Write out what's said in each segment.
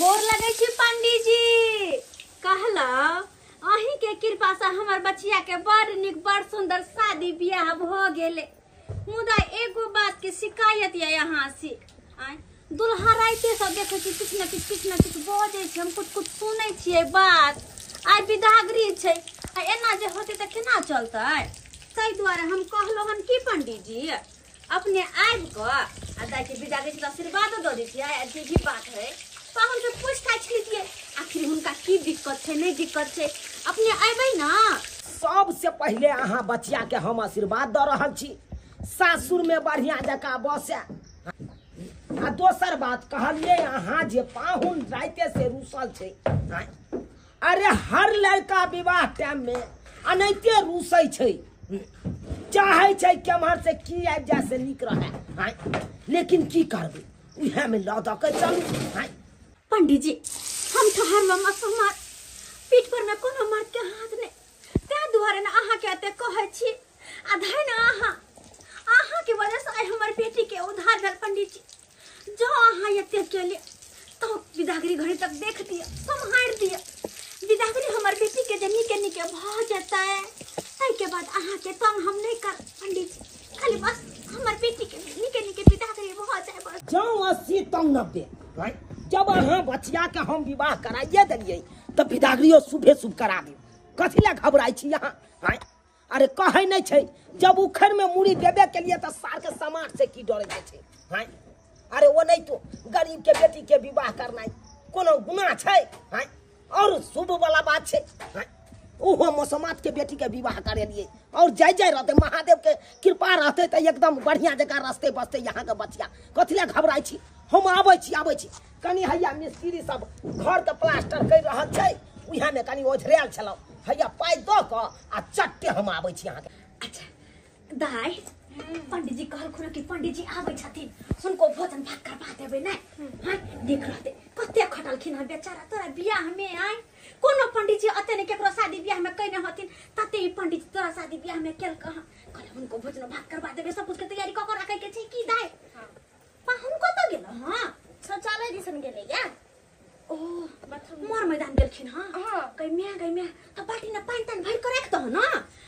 गोर लगै छी पंडीजी। कहला अहीं के कृपा से हमर बचिया के बड़ नीक बड़ सुंदर शादी बियाह भ गेले, मुदा एगो बात के शिकायत ये यहाँ से। आय दुल्हा राइते सब देखै छी किछु न किछु किछु न किछु बजै छै, हम कुछ कुछ सुनै छियै बात। आइ विदागरी छै आ एना जे होतै तऽ केना चलतै? ताहि दुआरे हम कहलहुँ हन कि पंडीजी अपने आबि कऽ आ दाइ के विदागरी छै तऽ आशीर्वादो दऽ दै छियै आ जे भी बात है पाहुन से पूछ ताछ लीजिए, आखिर हुनका की दिक्कत छै नहीं दिक्कत छै, अपने अयबै ना। सबसे पहिले अहाँ बचिया के हम आशीर्वाद दऽ रहल छी, सासुर में बढ़िया जकाँ बसे। आ दोसर बात कहलिए अहाँ जे पाहुन राइते से रूसल छै। अरे हर लड़का विवाह टाइम में अनैते रूसै छै, चाहे छै केम्हर से की आबि जाय से नीक रहे, लेकिन की करबै उएह में लऽ दऽ के चलू। पंडीजी हम ठहरलहुँ असमार, पीठ पर में कोनो मर्द के हाथ नहीं, ताहि दुआरे ने अहाँ के एते कहै छी। आ धै ने अहाँ अहाँ के वजह से आइ हमर बेटी के उद्धार भेल पंडीजी। जो अहाँ एते केलिए तो विदागरी घड़ी तक देख दिअ, सम्हारि दिअ, विदागरी हमर बेटी के जे नीके नीके भऽ जेतै ताहिके बाद अहाँ के तंग हम नहीं कर पंडीजी, खाली बस हमर बेटी के नीके नीके विदागरी भऽ जाय बस। जौं 80 तौं 90, जब अहाँ बचिया के हम विवाह कराइए देलियै तऽ विदागरियो शुभे शुभ करा देब, कथी लए घबराइ छी अहाँ? अरे कहै नहि छै जब उखड़ में मूड़ी देबे के लिए तऽ सार के समाज से की डरे के छै? अरे ओ नहीं तो गरीब के बेटी के विवाह करनाइ कोनो गुनाह छै? और शुभ वाला बात छै, ओहो मौसमात के बेटी के विवाह करेलियै और जय जय रहते, महादेव के कृपा रहते तऽ एकदम बढ़िया जकाँ रस्ते बसते यहाँ के बचिया। कथी लए घबराइ छी? हम आबै छी आबै छी, कनी हैया मिस्त्री सब घर के प्लास्टर कर रहल छै, उएह में कनी ओझरायल छलहुँ, हैया पाइ दऽ कऽ आ चट्टे हम आबै छी अहाँके। अच्छा दाइ पंडीजी कहलखुन कि पंडीजी आबै छथिन, हुनको भोजन भात करबा देबै ने? हाँ देख रहते कते खटलखिन हँ बेचारा तोरा बियाह में। आय कोनो पंडीजी अते ने केकरो शादी बियाह में कयने हथिन तते ई पंडीजी तोरा शादी बियाह में केलक हँ। कहले हुनको भोजन भात करबा देबै, सब कुछ के तैयारी कऽ कऽ राखै के छै की दाइ? पाहुन कतऽ गेल हँ? शौचालय दिसन गेलै या। ओ मर मैदान गेलखिन हँ। गई म्या गई म्या तऽ बाल्टी में पानि तानि भरि कऽ राखि दह न,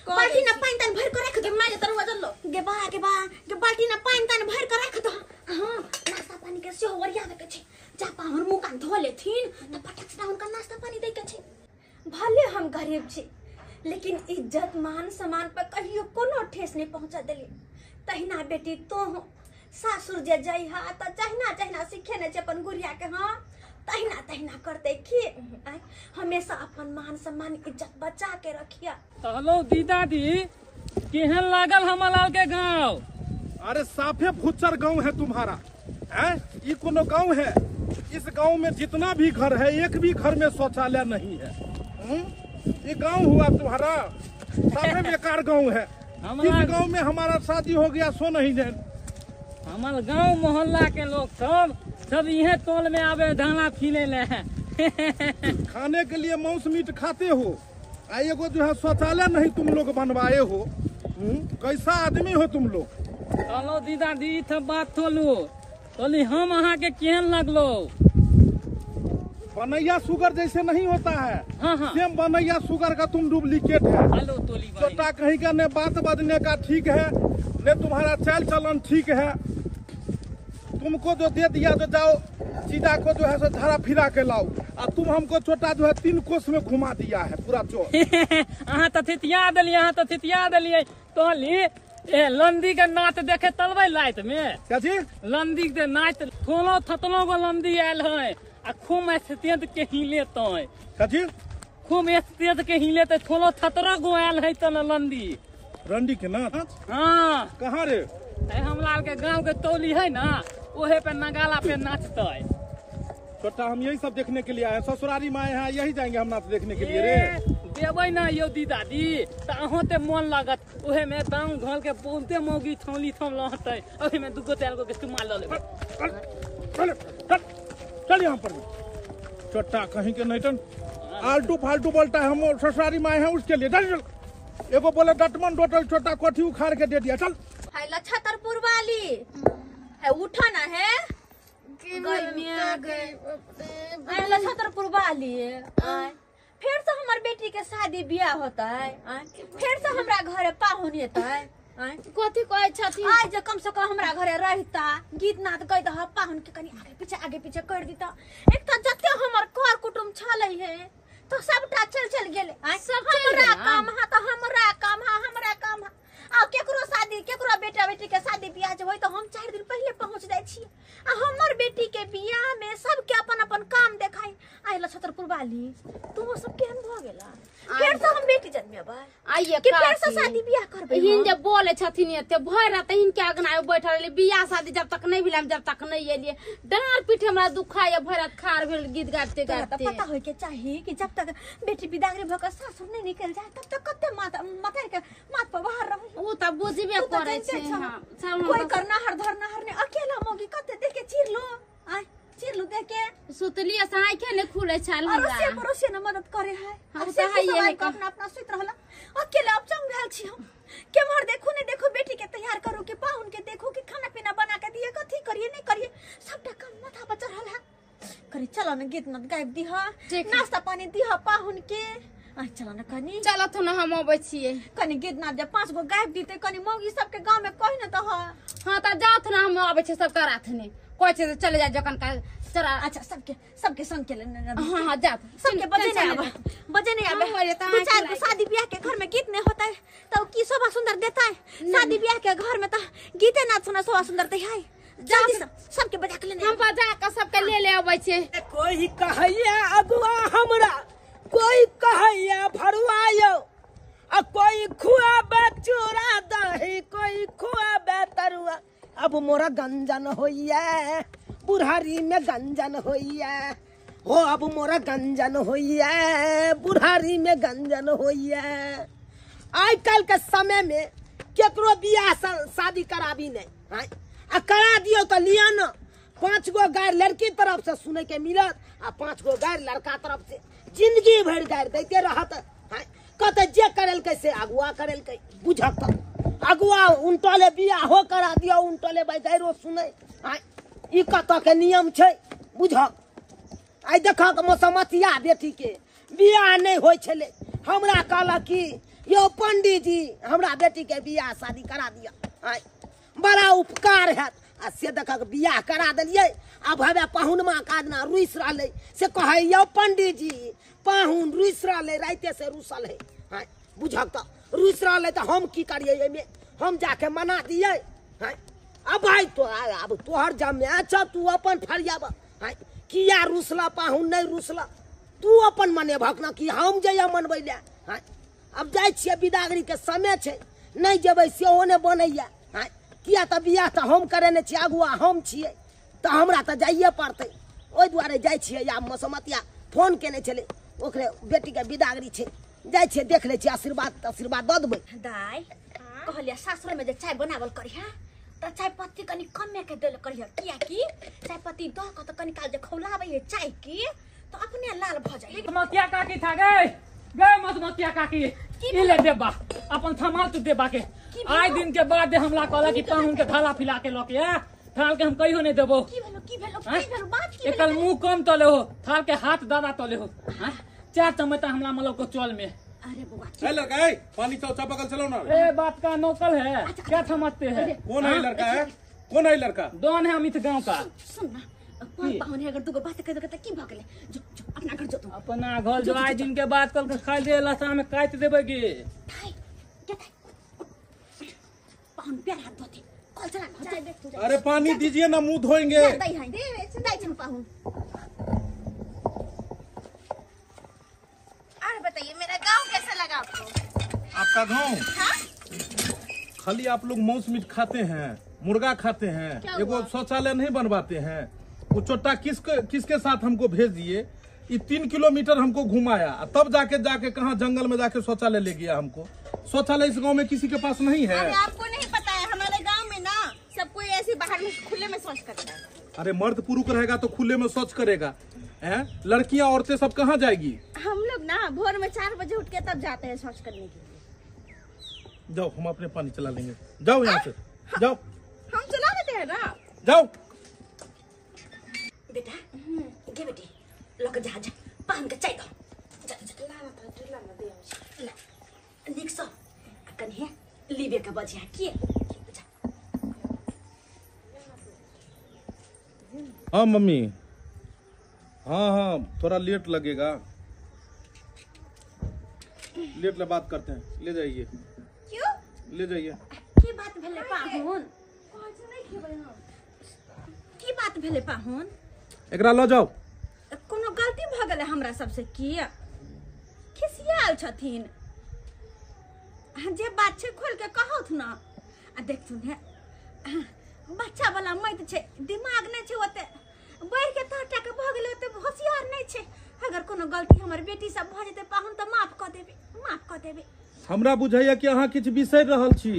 बाल्टी में पानि तानि भरि कऽ राखि दह। माय तरुआ जल्लो गे बा गे बा गे, बाल्टी में पानि तानि भरि कऽ राखि दह। हँ नाश्ता पानी के सेहो ओरियाबै के छै, जा पाहुन मुँह कान धो लेथिन तऽ फटक से हुनका नाश्ता पानी दै के छै। भले हम गरीब छी लेकिन इज्जत मान सम्मान पर कहियो कोनो ठेस नहीं पहुँचा देली। तहिना बेटी तोह सासुर जे जइहा तऽ जहिना जहिना सिखेने छै अपन गुड़िया के, हाँ तहिना तहिना करते की। हमेशा अपन मान सम्मान इज्जत बचा के रखिया। कहलो दीदादी केहन लागल हमर लाल के गाँव? अरे साफे फुच्चर गाँव है तुम्हारा, हैं? ये कोनो गाँव है? इस गाँव में जितना भी घर है एक भी घर में शौचालय नहीं है। ये गाँव हुआ तुम्हारा, साफे बेकार गाँव है। इस गाँव में हमारा शादी हो गया सो नहीं है। हमार गांव मोहल्ला के लोग सब सब इहे टोल में आवे दाना फीले ले। खाने के लिए मांस मीट खाते हो, आ एगो जो है शौचालय नहीं तुम लोग बनवाए हो। कैसा आदमी हो तुम लोग? चलो दीदादी सब बात थोलू तोली हम अहाँ के केहन लगलो? बनैया शुगर जैसे नहीं होता है। हाँ हाँ। सेम बनैया शुगर का तुम डुप्लीकेट है। हेलो तोली छोटा कहीं का ने बात बदने का ठीक है ने तुम्हारा चाल चलन ठीक है। तुमको जो दे दिया तो जाओ चीजा को जो है सो झाड़ा फिरा के लाओ, और तुम हमको छोटा जो है 3 कोस में घुमा दिया है पूरा चोर। अहाँ तो थितिया दिलियै, अहाँ तो थितिया दिलियै। तोली ए लंदी के नाच देखे तलबै लाइट में? क्या जी? लंदी के नाच थोलो थतलो गो लंदी आयल है आ खूब स्थित के हिले तोय। क्या जी? खूब स्थित के हिले ते थोलो थतरो गो आयल है तन लंदी। रंडी के नाच? हाँ। कहाँ रे? हमलाल के गांव के टोली है ना, ओहे पे नगाला पे नाचते। छोटा हम यही सब देखने के लिए आए, ससुरारी में आए हैं, यही जाएंगे हम नाच देखने के लिए रे। देबै ना यो दीदादी तऽ अहों ते मन लागत, ओहे में दाम घोल के बोलते मौगी थौली थम लहतै, ओहे में दुगो चारि गो के चुमा लऽ लेबै। चल चल चल यहाँ पर छोटा कहीं के नहीं टन आलटू फालतू बोलता है। हम ससुरारी में आए हैं उसके लिए। चल चल एगो बोले डटमन डोटल छोटा कोठी उखाड़ के दे दिया। चल है लछतरपुर वाली है, उठा ना है। छतरपुर वाली फिर से हमर बेटी के शादी बियाह होता है, फिर से हमरा घरे पाहुन हेतै। कथी कहै छथिन? आज जे कम से कम हमरा घरे रहता गीत नाद गई दह पाहुन के कनी आगे पीछे कर दीता। एक तो जते हमर कर कुटुम छलै हे तो सबटा चल चल गेलै। सब चल हमरा गेलै। काम हा तो हमरा काम हा, हमरा काम हा। आ केकरो शादी केकरो बेटा बेटी के शादी बियाह जे होय तो हम 4 दिन पहले पहुंच जाय छी। आ हमर बेटी के बियाह में सबके अपन अपन काम देखाई। आइला छतरपुर वाली तू सब केहन भ गेला? फिर से हम बेटी जन्मेबै आइए कि फिर से शादी बियाह करबै? हिन जे बोले छथिन एते भरि रात हिनके अंगना में बैठल रहली, बियाह शादी जब तक नहीं भेल हम जब तक नहीं एलिए। डाँर पीठ हमरा दुखाय भरि रात खार भेल गीत गाबते तोरा तो गाबते। पता होय के चाही कि जब तक बेटी बिदागरी भ के सासुर नहीं निकल जाए तब तक कते मात माता के माथ पर बाहर रहू। उ त बुझबे तू तो करै जानते छै। छह। हां सब कोई हम करना हर धरना हर ने अकेला मोगी कते देख के चीर लो, आय चीर लो देख के सुतलिए से आंखे नहीं खुले छल और हमरा। से पड़ोसी ने मदद करे है। हाँ, अब उ से तऽ हइये सब है। अपना अपना सुत रहला अकेला अब चंग भेल छी हम। केम्हर देखू नहीं देखू बेटी के तैयार करू के पाहुन के देखू के खाना पीना बना के दिए कथी करिए नहीं करिए सबटा काम माथा पर चढ़ल है। करे चलो न गीत नत गायब दीह ठीक। नाश्ता पानी दीह पाहुन के। आ चलो न कनी चलत न हम अबै छियै। कनी गीत नाद जे 5 गो गायब दीते कनी मौगी सबके गांव में कहि न त ह। हां त जात न हम अबै छियै सब कराथने कहै छै चले जा जखन का चरा। अच्छा सबके सबके संग के लेने हां हां जात सबके बजे नहीं आवे बजे नहीं आवे। हाँ, ये तो दू आँख चार गो लाग शादी ब्याह के घर में गीत नहीं होता है तो की शोभा सुंदर देता है? शादी ब्याह के घर में तो गीते नाच सुना शोभा सुंदर दे है। जल्दी सब सबके बजा के लेने हम बजा के सबके ले ले अबै छियै। कोई कहैया अगुआ हमरा, कोई कहैया भरुआ यौ, आ कोई खुआबे चूड़ा दही, कोई खुआबे तरुआ। अब मोरा गंजन होइया बुढ़ारी में गंजन होइया हो, अब मोरा गंजन होइया बुढ़ारी में गंजन होइया। आइ काल्हि के समय में केकरो बियाह शादी कराबी नहीं, आ करा दियौ तो लिअ न। 5 गो गारि लड़की तरफ से सुनै के मिलत आ 5 गो गारि लड़का तरफ से। जिंदगी भरि गारि दैते रहत। कहते जे करेलकै से अगुआ करेलकै। बुझक तऽ अगुआ उनटले बियाहो करा दियौ उनटले भाई गाइरो सुनै। ई कतऽ के नियम छै बुझक? आइ देखक मसमतिया बेटी के बियाह नहीं होइ छलै। हमरा कहलक कि यौ पंडीजी हमरा बेटी के बियाह शादी करा दिअ, बड़ा उपकार हैत। आ से देखक बियाह करा देलियै। आब हवे पाहुनमा काजना रुसि रहलै से कहै यौ पंडीजी पाहुन रुसि रहलै, राइते से रुसल है। बुझक तऽ रुसि रहलै तऽ हम की करियै एहिमे? हम जाके मना दियै। अब भाई तो अब तोहर जमे छ तू अपन फरियाब। किया रुसला पाहुन नहीं रुसला तू अपन मनेबहक न कि हम जइयै मनबै लए। अब जाइ छियै बिदागरी के समय छै, नहीं जेबै सेहो नहि बनैया। किया तऽ बियाह तऽ हम करेने छियै, अगुआ हम छियै तऽ हमरा तऽ जाइए पड़तै। ओहि दुआरे जाइ छियै। आब मसमतिया फोन केने छलै, ओकरे बेटीके बिदागरी छै, जाइ छियै देख लै छियै आशीर्वाद आशीर्वाद दऽ देबै। दाई कहलियै सासुर में जे चाय बनावल करिहा त चाय पत्ती कनी कमे के देल करिहा, कियाकि चाय पत्ती दऽ के त कनी काल जे खौलाबै है चाय के तो अपने लाल भ जाइ। मसमतिया काकी था गए गए मसमतिया काकी ई ले देबा अपन थमाल तू देबा के। आइ दिन के बाद दे हमला कहला कि पाहुन के थाला फिला के लके आ थाल के हम कहियो नहीं देबो। की भेलो की भेलो की भेलो बात की एकल मुंह कम तले हो थाल के हाथ दादा तले हो। 4 चमचा हमला मतलब को चल में। अरे बुआ ए लड़का ए पानी चौथा बगल चलो ना। ए बात का नौकल है क्या समझते हैं? कौन है लड़का है? कौन है लड़का? डॉन है अमित गांव का। सुन ना कौन पाहुन है अगर दुगो बात कह दे त की भ गेलै? जो जो अपना घर जो तू अपना घर जो आइ दिन के बाद कल के खा दे लसा में काट देबे की। थाई के थाई पाहुन पैर हाथ धोते कल चला ना चाय देख तू। अरे पानी दीजिए ना मुंह धोएंगे। दई है दे दई छन पाहुन। और बताइए मेरा गांव कैसा लगा आपको? आपका गांव? हाँ? खाली आप लोग मांस मीट खाते हैं, मुर्गा खाते हैं, एगो शौचालय नहीं बनवाते हैं। वो चोटा किसके किसके साथ हमको भेज दिए? ये 3 किलोमीटर हमको घुमाया तब जाके जाके कहाँ जंगल में जाके शौचालय ले गया हमको। शौचालय इस गांव में किसी के पास नहीं है। अरे आपको नहीं पता है हमारे गांव में ना सब कोई ऐसे बाहर में खुले में शौच करता है। अरे मर्द पुरुष रहेगा तो खुले में शौच करेगा, हैं? लड़कियां औरतें सब कहाँ जाएगी? हम लोग ना भोर में 4 बजे उठ के तब जाते हैं शौच करने के लिए। जाओ हम अपने पानी चला लेंगे, जाओ यहाँ से जाओ। हम चला लेते हैं ना, जाओ बेटा। गे बेटी लऽ कऽ जा जा पाहुन के चाय दो जा जा ला न त ला न दे आबै छी। ला नीक सँ आ कनिहे लीबे के बजिया के जा। हाँ मम्मी, हाँ हाँ थोड़ा लेट लगेगा, लेट ले बात करते हैं, ले जाइए। क्यों ले जाइए। की बात भेलै पाहुन? की बात भेलै पाहुन? एकरा ल जाओ। कोनो गलती भऽ गेलै हमरा सबसे? की खिसियाल छथिन? जे बात छै खोल के कहौथ न। आ देखथुन हे बच्चा वाला मत छै, दिमाग नहि छै ओते, बढ़ि के तहटा के भऽ गेलै, ओते होशियार नहि छै। अगर कोनो गलती हमर बेटी सब भऽ जेतै पाहुन तऽ माफ कऽ देबै, माफ कऽ देबै। हमरा बुझाइया कि अहाँ किछु बिसरि रहल छी।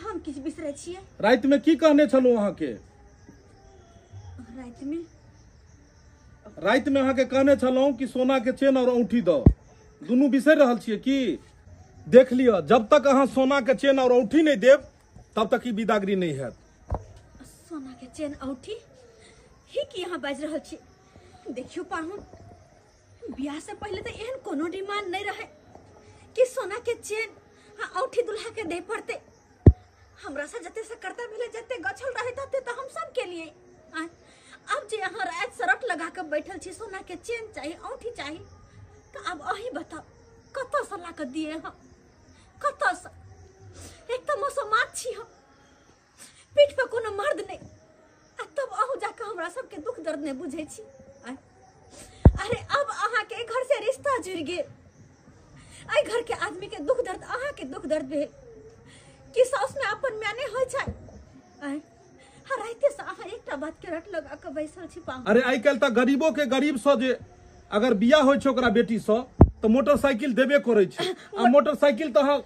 हम किछु बिसरै छियै? राति में की कहने छलहुँ अहाँके? राति में राति में अहाँके कहने छलहुँ कि सोना के चेन और औंठी दो, दुनू बिसरि रहल छियै की? देख लिअ, जब तक अहाँ सोना के चेन और औंठी नहीं देब तब तक ई बिदागरी नहीं हैत। सोना के चेन औंठी ही की अहाँ बाजि रहल छी? देखियौ पाहुन, बियाह से पहिले तऽ एहन कोनो डिमांड नहीं रहे कि सोना के चेन आ औंठी दुल्हा के दे पड़ते। हमरा से जते से करता भेलै, जते गछल रहे तते तऽ हम सब के लिए। अब जे अहाँ राति सरट लगा के बैठल छी सोना के चेन चाही औंठी चाही, तऽ आब अहीं बताउ कतऽ से ला के दिए हम, कतऽ से? एक तऽ मसोमात छी हम, पीठ पर कोनो मर्द नहीं, आ तब अहूँ जाके हमरा सबके दुख दर्द नहीं बुझै छी। अरे अब अहाँ के घर से रिश्ता जुड़ि गेल, एहि घर के आदमी के दुख दर्द अहाँ के दुख दर्द भेल कि साउस में अपन मायने होइ छै। राइते से अहाँ एकटा बात के रट लगा के बैसल छी पाहुन। अरे आइ काल्हि तऽ गरीबो के गरीब सँ जे अगर बियाह होइ छै ओकरा बेटी सँ तऽ मोटरसाइकिल देबे करै छै। आ मोटरसाइकिल तऽ अहाँ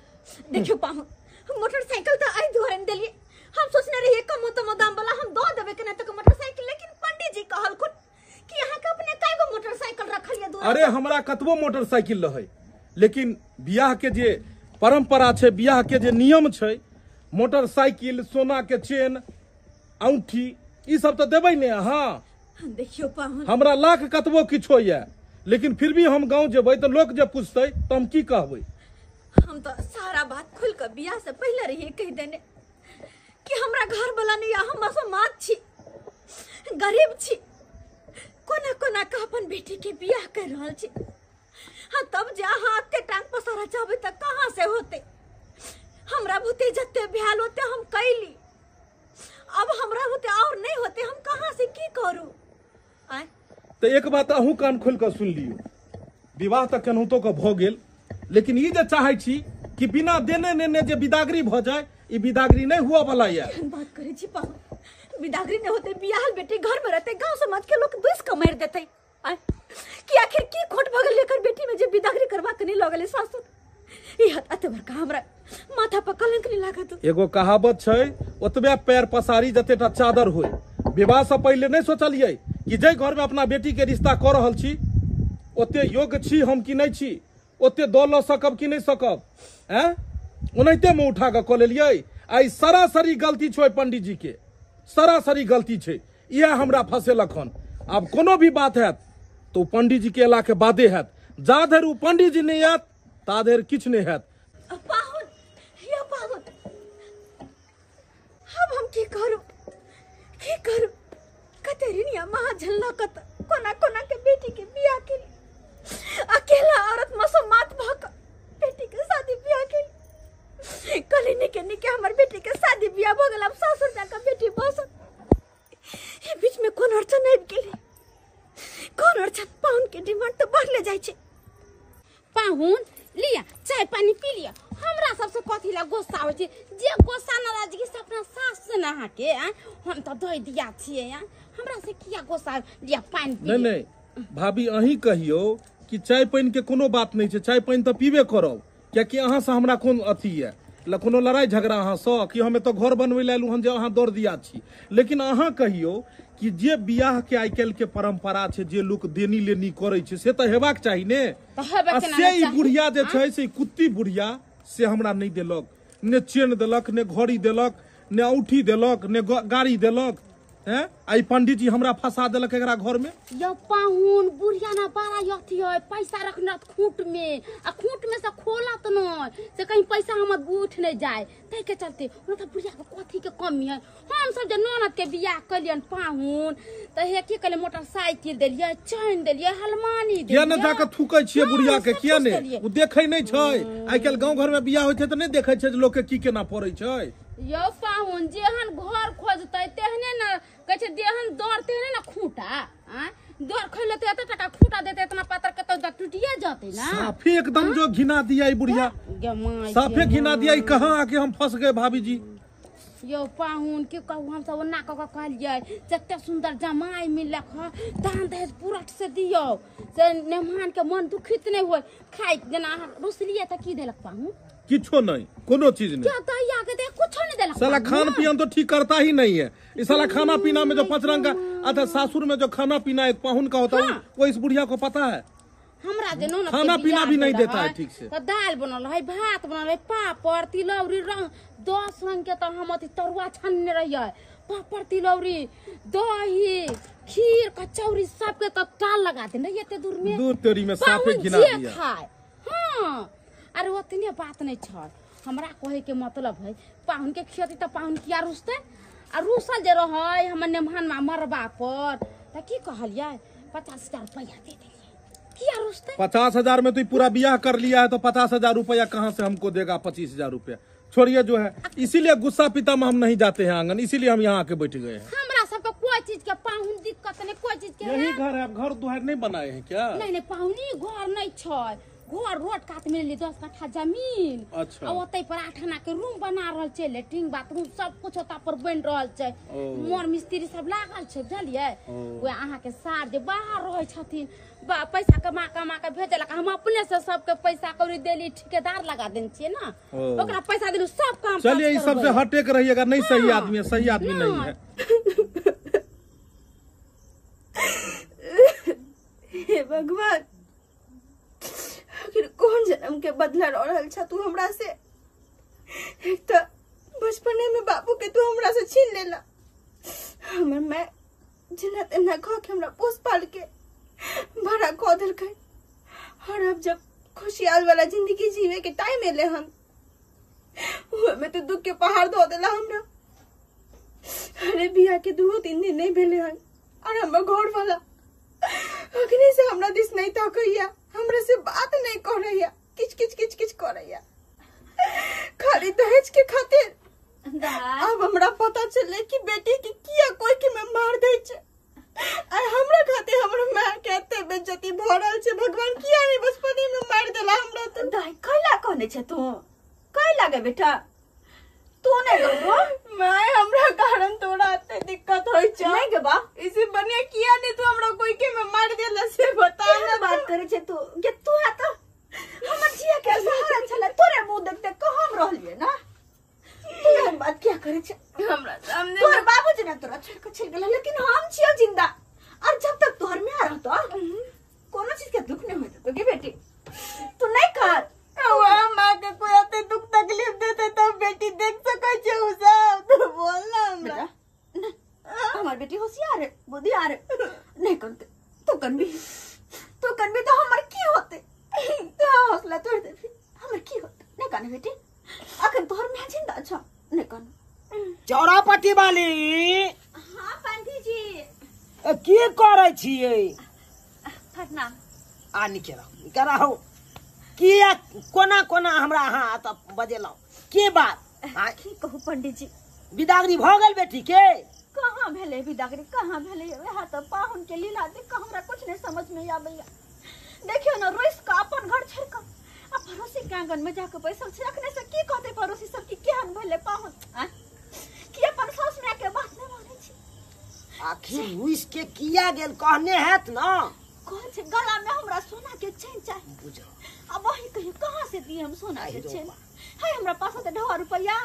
देखियौ पाहुन, मोटरसाइकिल तऽ एहि दुआरे देलियै, हम सोचने रहियै कमो तमो दाम वाला हम दऽ देबै केना तक मोटरसाइकिल, लेकिन पंडीजी कहलखुन कि अहाँके अपने कएगो मोटरसाइकिल रखल ये दुआरे। अरे हमरा कतबो मोटरसाइकिल रहै, लेकिन बियाह के जे परंपरा छै, बियाह के जे नियम छै, मोटरसाइकिल, सोना के चेन, औंठी, ई सब तऽ देबै ने अहाँ। देखियौ पाहुन, हमरा लाख कतबो किछो ये, लेकिन फिर भी हम गाँव जेबै तऽ लोक जे पूछतै तऽ हम की कहबै? हम तऽ सारा बात खुल के बियाह से पहिले रहियै कहि देने कि हमरा घर वाला नहीं, हम असमाज छी, गरीब छी, कोना कोना के अपन बेटी के बियाह कर रहल छी। हाँ तब जे अहाँ एते टांग पसारा चाहबै तऽ कहाँ से होते? हमरा भूते जते भेल होते हम कैली, अब हमरा भूते और नहीं होते, हम कहाँ से की करू? आय तऽ एक बात अहूँ कान खोलि कऽ सुनि लियौ, विवाह तऽ केनाहितो कऽ भऽ गेल, लेकिन ई जे चाहै छी कि बिना देने नेने जे बिदागरी भऽ जाय, ई बिदागरी नहीं हुआ वाला ये। केहन बात करै छी पाहुन, बिदागरी नहीं होते बियाहल बेटी घर में रहते, गांव समाज के लोग दुस के मारि देते। आय कि आखिर की खोट भऽ गेल एकर बेटी में जे बिदागरी करबा के नहीं लगलै सासुर? ई एते बड़का हमरा माथा पर कलंक नहीं लागत। एगो कहावत छै, ओतबे पैर पसारी जतेटा चादर होय। विवाह से पहिले नहीं सोचलियै कि जाहि घर में अपना बेटी के रिश्ता कऽ रहल छी ओते योग्य छी हम कि नहीं छी, ओते दऽ लऽ सकब कि नहीं सकब, हैं ओनाहिते मुँह उठा कऽ कऽ लेलियै। आइ सरासरी गलती छै पंडीजी के, सरासरी गलती छै, इएह हमरा फसेलक हन। आब कोनो भी बात हैत तऽ ओ पंडीजी के अयलाके बादे हैत, जा धरि ओ पंडीजी नहि आयत ता धरि किछु नहि हैत। पाहुन या पाहुन, अब हम की करू, की करू? कते ऋणिया महाजन लऽ कऽ कोना कोना के बेटी के बियाह केली, अकेला औरत मसोमात भऽ कऽ बेटी के शादी बियाह केली। कहली निके निके हमर बेटी के शादी बियाह भऽ गेल, आब सासुर जाकऽ बेटी बसत। बीच में कोन अड़चन आबि गेलै, कोन अड़चन? पाहुन के डिमांड तऽ बढ़ले जाइ छै। पाहुन लिया चाय पानी पी लिया, हमरा सबसे कथी ला गुस्सा होइ छै? जे गुस्सा नाराजगी से अपना सास से ना अहाँके, हम तऽ दही दिया छियै, हमरा से किया गुस्सा? लिया पानि पी। नहीं नहीं भाभी, अहीं कहियौ कि चाय पानि के कोनो बात नहीं छै, चाय पानि तऽ पीबे करब, कियाकि अहाँ से हमरा कोन अथी ये, कोनो लड़ाई झगड़ा अहाँ सँ कि हम एतऽ घर बनबै लए एलहुँ हन जे अहाँ दौड़ दिया छी। लेकिन अहाँ कहियौ कि जे बियाह के आइ काल्हि के परंपरा छै, जे लोक देनी लेनी करै छै, से तऽ हेबाक चाही ने। आ से ई बुढ़िया जे छै से कुत्ती बुढ़िया से हमरा नहि देलक, ने चेन देलक, ने घड़ी देलक, ने औंठी देलक, ने गाड़ी देलक। हैं आई पंडित जी हमरा फंसा देलक एकरा घर में। यो पाहुन बुढ़िया ना बड़ा अथी है, पैसा रखना खूंट में, आ खूंट में से खोलत न से कहीं पैसा हमर उठ नहीं जाए, ताहि के चलते ओना त बुढ़िया के कथी के कमी है। हम सब जे ननद के बियाह कलियन पाहुन त हे की कहले मोटरसाइकिल देलियै, चैन देलियै, हलमानी देलियै। किया ने जाके थूकै छियै बुढ़िया के, किया ने ओ देखै नहीं छै। आइ काल्हि गांव घर में बियाह होइ छै त नहीं देखै छै जे लोक के की केना पड़ै छै। यो पाहुन जेहन घर खोजतै तेहने न कहै छै, जेहन दर तेहने न खूंटा। आ दर खोलते एते टका खूंटा देते, इतना पातर के तो टूटिए जते ना। साफे एकदम जो घिना दिया ई बुढ़िया, साफे घिना दिया। ई कहां आके हम फंस गए भाभी जी। यो पाहुन के कहू, हम सब ओना कऽ के कहलियै जते सुंदर जमाई मिललक ह, दान दहेज पूरठ से दियौ से मेहमान के मन दुखित नहीं होय। खाइ जेना अहाँ रुसलियै त की देलक पाहुन? किछो नहीं, कोनो चीज नहीं। क्या दैया के दे कुछो नहीं देलक। साला खान पियन तो ठीक करता ही नहीं है इस साला। खाना पीना में जो 5 रंग का अच्छा, सासुर में जो खाना पीना एक पाहुन का होता है वो इस बुढ़िया को पता है। हमरा जे ननद खाना पीना भी नहीं देता है ठीक से। तो दाल बनल है, भात बनल है, पापड़ तिलौरी रंग 10 रंग के तो हम अथी तरुआ छानने रहियै, पापड़ तिलौरी दही खीर कचौरी सबके तो टाल लगा देने रहियै एते दूर में। दूर तेरी में साफे घिना दिया। हाँ अरे ओतने बात नहीं छल। हमरा कहे के मतलब है पाहुन के खियती त पाहुन किया रुसते, आ रुसल जे रहै हमर नेमहान मा मरबा पर त की कहलियै 50,000 रुपया दे देलियै। किया रुसते? 50,000 में तो पूरा बियाह कर लिया है, तो 50,000 रुपया कहाँ से हमको देगा? 25,000 रुपया छोड़िए जो है। इसीलिए गुस्सा पिता में हम नहीं जाते हैं आंगन, इसीलिए हम यहाँ आके बैठ गए हैं। हमरा सबके कोई चीज के पाहुन दिक्कत नहीं, कोई चीज के। यही घर है, आप घर दुआर नहीं बनाए हैं क्या? नहीं नहीं पाहुनी घर नहीं छै, घर रोड कात में ले 10 कट्ठा जमीन। अच्छा। आ ओतै पर 8 आना के रूम बना रहल छै, लेट्रिन बाथरूम सब कुछ ओता पर बन रहल छै, मोर मिस्त्री सब लागल छै बुझलियै। ओए अहाँ के सार जे बाहर रहै छथिन पैसा कमा कमा के भेजलक, हम अपने से सबके पैसा कौड़ी देली, ठेकेदार लगा देने छियै ना, ओकरा पैसा देलु सब काम। चलिए इस सबसे हटेक रहिएगा, नहीं सही आदमी है, सही आदमी नहीं है। हे भगवान, आखिर कौन जन्म के बदला रह रहल छा तू हमरा से? एक तो बचपने में बाबू के तू हमरा से छीन लेला, हमर मैं जेना तेना खा के हमरा पोस पाल के बड़ा कऽ देलकै, और अब जब खुशहाल वाला जिंदगी जीवे के टाइम एले हन ओहिमे तो दुख के पहाड़ धो देला हमरा। अरे बियाह के 2-3 दिन नहीं भेले हन और हमर घर वाला अखनी से हमरा दिस नहीं ताकैया, हमरा से बात नहीं करैया, किच किच किच किच करैया खाली दहेज के खातिर। अब हमरा पता चले कि बेटी के किया कोई के में मार दै छै, और हमरा खातिर हमर मां के एते बेइज्जती भ रहल छै। भगवान किया नहीं बचपने में मार देला हमरा तो। दाई कैला कहने छै तू, कैला गे बेटा तू नहीं गबो? My हमरा कारण तोरा एते दिक्कत होय छै। नहीं गे बा, इसे बढ़िया किया नहीं तू हमरा कोई के में मार देला से बता ना। बात करे छै तू के तू है तो हमर जिया के सहारा छले, तोरे मुंह देख देख के हम रहलिए ना, तू एहन बात किया करे छै हमरा सामने? तोहर बाबूजी ने तोरा छोड़ के चल गेला, लेकिन हम छियो जिंदा, और जब तक तोहर मां रहतो कोनो चीज के दुख नहीं होत गे बेटी। तू नहीं कर माँ के कोई एते दुख तकलीफ देते तब बेटी देख सकै छै उ सब। तू बोल ना हमरा। हमार बेटी होशियार है, बुद्धियार है, नहीं करते तू कनबी, तू कनबी तो हमर की होते? तो हौसला तोड़ दे हमर की होते? नहीं कहने बेटी, अखन तोहर मां जिंदा छ, नहीं कहने। चौरापट्टी वाली। हाँ पंडित जी की करै छियै? प्रणाम। आ निके रहू, निके रहू। किया कोना कोना हमरा अहाँ एतऽ बजेलहुँ, के बात? की कहू पंडित जी, बिदागरी भऽ गेल बेटी के? कहाँ भेलै बिदागरी, कहाँ भेलै? वएह तऽ पाहुन के लीला देख कऽ हमरा कुछ नहीं समझ में आबैया। देखियौ ने रोइस कऽ अपन घर छोड़ि कऽ आ पड़ोसी के आंगन में जाके बैसल छै, अखने से की कहतै पड़ोसी सब कि केहन भेलै पाहुन? कि अपन सासु माय के बात नहि मानै छै? आखिर रुइस के किया गेल कहने हैत ना? कहै छै गला में हमरा सोना के चैन चाही। बुझो अब वही कहियो कहाँ से दिए हम सोना के चैन? है हमरा पास तऽ ढेर रुपया।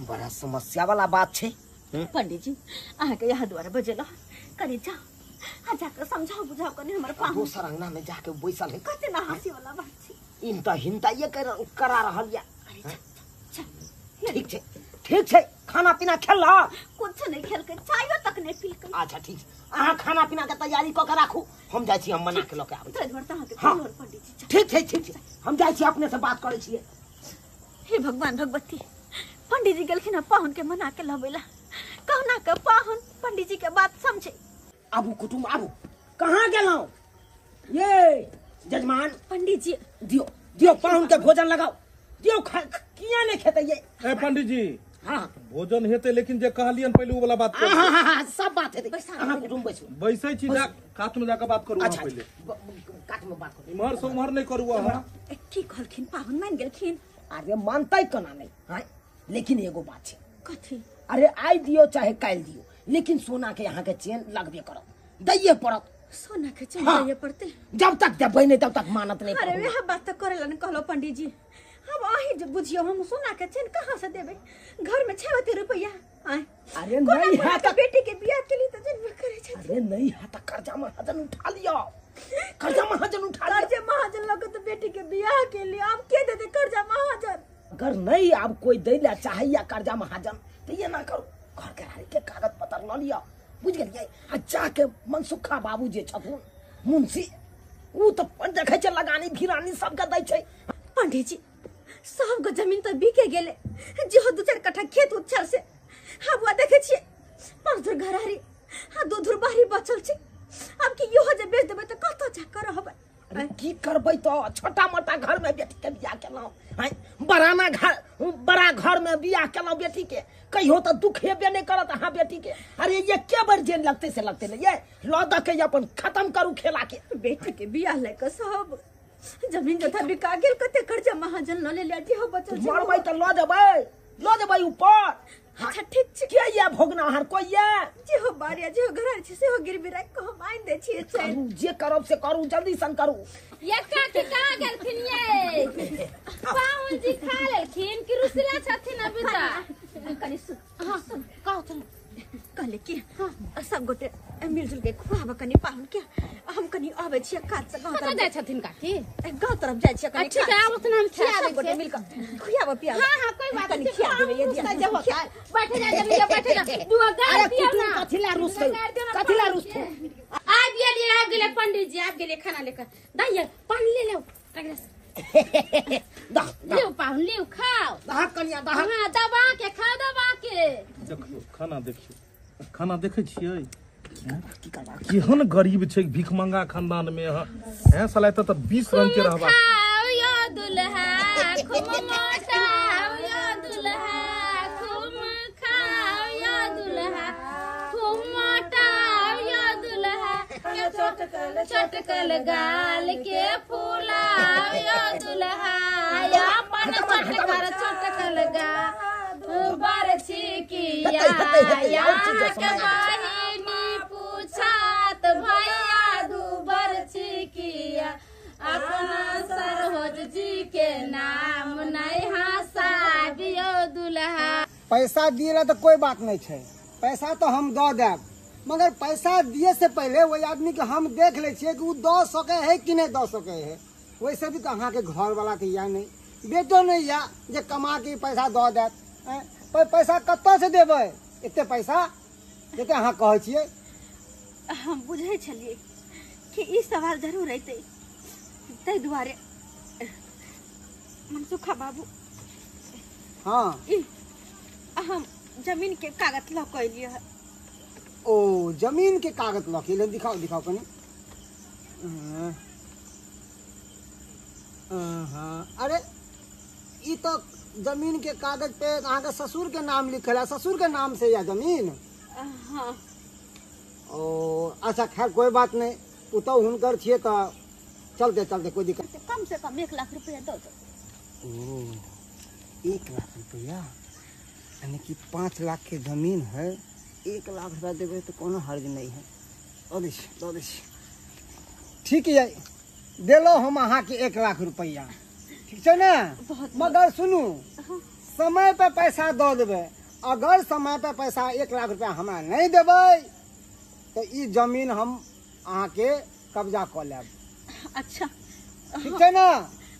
बड़ा समस्या वाला बात छै पंडित जी, अहाँ के यहाँ द्वारा बजेला कनी जाओ आ जाके समझाओ बुझाओ कनी हमर पाहुन दोसर अंगना में जाके बैसल है। कते ना हंसी वाला बात छै, इन त हिंता ये करा रहल या। अरे चल ठीक छै, ठीक छै खाना पीना खेलह कुछ नहीं खेलकै चायो तक नहीं पीलकै अच्छा ठीक अहाँ खाना पीना के तैयारी कऽ के राखू हम जाइ छी हम मना के लऽ के आबै छी हाँ। पंडित जी ठीक छै ठीक छै हम जाइ छी अपने से बात करै छियै हे भगवान भगवती पंडित जी गेलखिन हँ पाहुन के मना के लबै ला कहुना के पाहुन पंडित जी के बात समझे आबू कुटुम्ब आबू कहाँ गेलहुँ ये जजमान पंडित जी दियो दियो पाहुन के भोजन लगाओ दियो खा किया नहीं खेते ये ए पंडित जी हाँ भोजन हेतै लेकिन जे कहलियन पहिले उ वाला बात हाँ हाँ हाँ सब बात हेतै अहाँ कुटुम्ब बैसू बैसै छी जा कात में जाके बात करू अच्छा पहिले कात में बात करू इम्हर से उम्हर नहीं करू अहाँ की कहलखिन पाहुन मान गेलखिन अरे मानतै केना नहीं हाँ लेकिन एगो बात छै कथी अरे आइ दियो चाहे काल्हि दियो लेकिन सोना के यहाँ के चेन लगबे करत दैये पड़त सोना के चेन हाँ। दैये पड़ते जब तक देबै नहीं तब तक मानत नहीं अरे वह बात तो करेला न कहलो पंडित जी हम अही जे बुझियो हम सोना के चेन कहाँ से देबै घर में 6 रुपया आय अरे नहीं है त बेटी के बियाह के लिए त जनबे करे छै अरे नहीं है त कर्जा महाजन उठा लियो कर्जा महाजन उठा लियो कर्जा महाजन लग त बेटी के बियाह के लिए अब के देते कर्जा महाजन अगर नहीं अब कोई दै ला चाहिए कर्जा महाजन तो ये ना करू घर के हारी के कागज पत्र ल लियो बुझ गेलियै आ जाके मनसुखा बाबू जे छथुन मुंशी उ त देखै छै लगानी भिरानी सबके दै छै पंडित जी सबके जमीन तो बिके गेले जेहो 2-4 कट्ठा खेत उछल से हाँ बुआ देखे छियै 5 धुर घरारी हाँ 2 धुर बाड़ी बचल छै अब की इहो जे बेच देबै त कतऽ जा कर रहबै अरे की करबै तो छोटा मोटा घर में बेटी के बियाह केलहुँ हैं बड़ाना घर बड़ा घर में बियाह केलहुँ बेटी के कहियो तो दुख हेबे नहीं करत अहाँ बेटी के अरे ये के बेर जेन लगते से लगते नहीं ये लऽ दऽ के अपन खत्म करू खेला के बेटी के बियाह लए के सब जमीन जथा बिका गेल कते कर्जा महाजन ल लेलिया जेहो बचल छै मरबै तऽ लऽ जेबै ऊपर अच्छा ठीक छै के ये भोगनाहार कोई ये जेहो बारिया जेहो घर छै सेहो गिरवी राखि कऽ हम आनि दै छियै चैन करू जे करब से करू जल्दी सन करू ये काकी कहाँ गेलखिन ये पाहुन जी खा लेलखिन कि रुसला छथिन अभी तक कनि सुन हाँ सुन कहू तो कहले कि सब गोटे मिलजुल के खुआब कनि पाहुन के हम कनि आबै छियै काज से गाँव कतऽ तरफ जाइ छथिन काकी गाँव तरफ जाइ छियै कनि ठीक है आबो तऽ हम खिया सब दै गोटे छियै मिल कऽ खुआब पियाब हाँ हाँ कोई बात कनि नहीं खिया देबै ये बैठे जा जल्दी बैठे जा दुआ गाड़ अरे दियौ कुटुम ना कथिला रुसतै कथिला रुसतै आबि गेलियै आबि गेलियै पंडित जी आबि गेलियै खाना लेकर दैया पानी ले लो दह लिउ पाहुन लिउ खाओ दहक कनिया दहक हाँ दबा के खाओ दबा के देखियो खाना देखियो खाना देखै छियै की करबा केहन गरीब छै भिखमंगा खानदान में अहाँ हैं साला एतऽ तऽ 20 रंग के रहबा खाओ यो दुल्हा खूब मोटाओ यो दुल्हा खूब खाओ यो दुल्हा खूब मोटाओ यो दुल्हा चटकल चटकल गाल के फूलाओ यो दुल्हा अपन चटकल चटकल गाल बरछी किया के बहिनी पूछात भैया दू बरछी किया अपना सरहोज जी के नाम नहीं हंसाबियो दुल्हा पैसा दिए तो कोई बात नहीं है पैसा तो हम दऽ देब मगर पैसा दिए से पहले वही आदमी के हम देख ले छियै कि उ दऽ सकै है कि नहीं दऽ सकै है। वैसे भी तो अहाँ के घर वाला तो या नहीं बेटो नहीं या जे कमा के पैसा दऽ देत पर पैसा कतऽ से देबै एते पैसा जते अहाँ कहै छियै। हम बुझै छलियै कि ई सवाल जरूर अयतै ताहि दुआरे मनसुखा बाबू हाँ ई हम जमीन के कागज लऽ कऽ एलियै हँ। ओ जमीन के कागज लऽ के एलियै, दिखाओ दिखाओ कनि। अरे ई तो जमीन के कागज पे अहाँ के ससुर के नाम लिखल है, ससुर के नाम से या जमीन? हाँ। ओ अच्छा खैर कोई बात नहीं, उ तो हुनकर छियै तऽ चलते चलते कोई दिक्कत। कम से कम 1 लाख रुपया दऽ दो। ओ 1 लाख रुपया यानी कि 5 लाख के जमीन है, 1 लाख रुपया देबै तो कोनो हर्ज नहीं है। दऽ दै छी दऽ दै छी, ठीक है देलो हम अहाँ के 1 लाख रुपया, ठीक छै ने? मगर सुनू समय पे पैसा दऽ देबै, अगर समय पे पैसा 1 लाख रुपया हमरा नहीं देबै तो ई जमीन हम अहाँ के कब्जा कऽ लेब। अच्छा ठीक छै ने?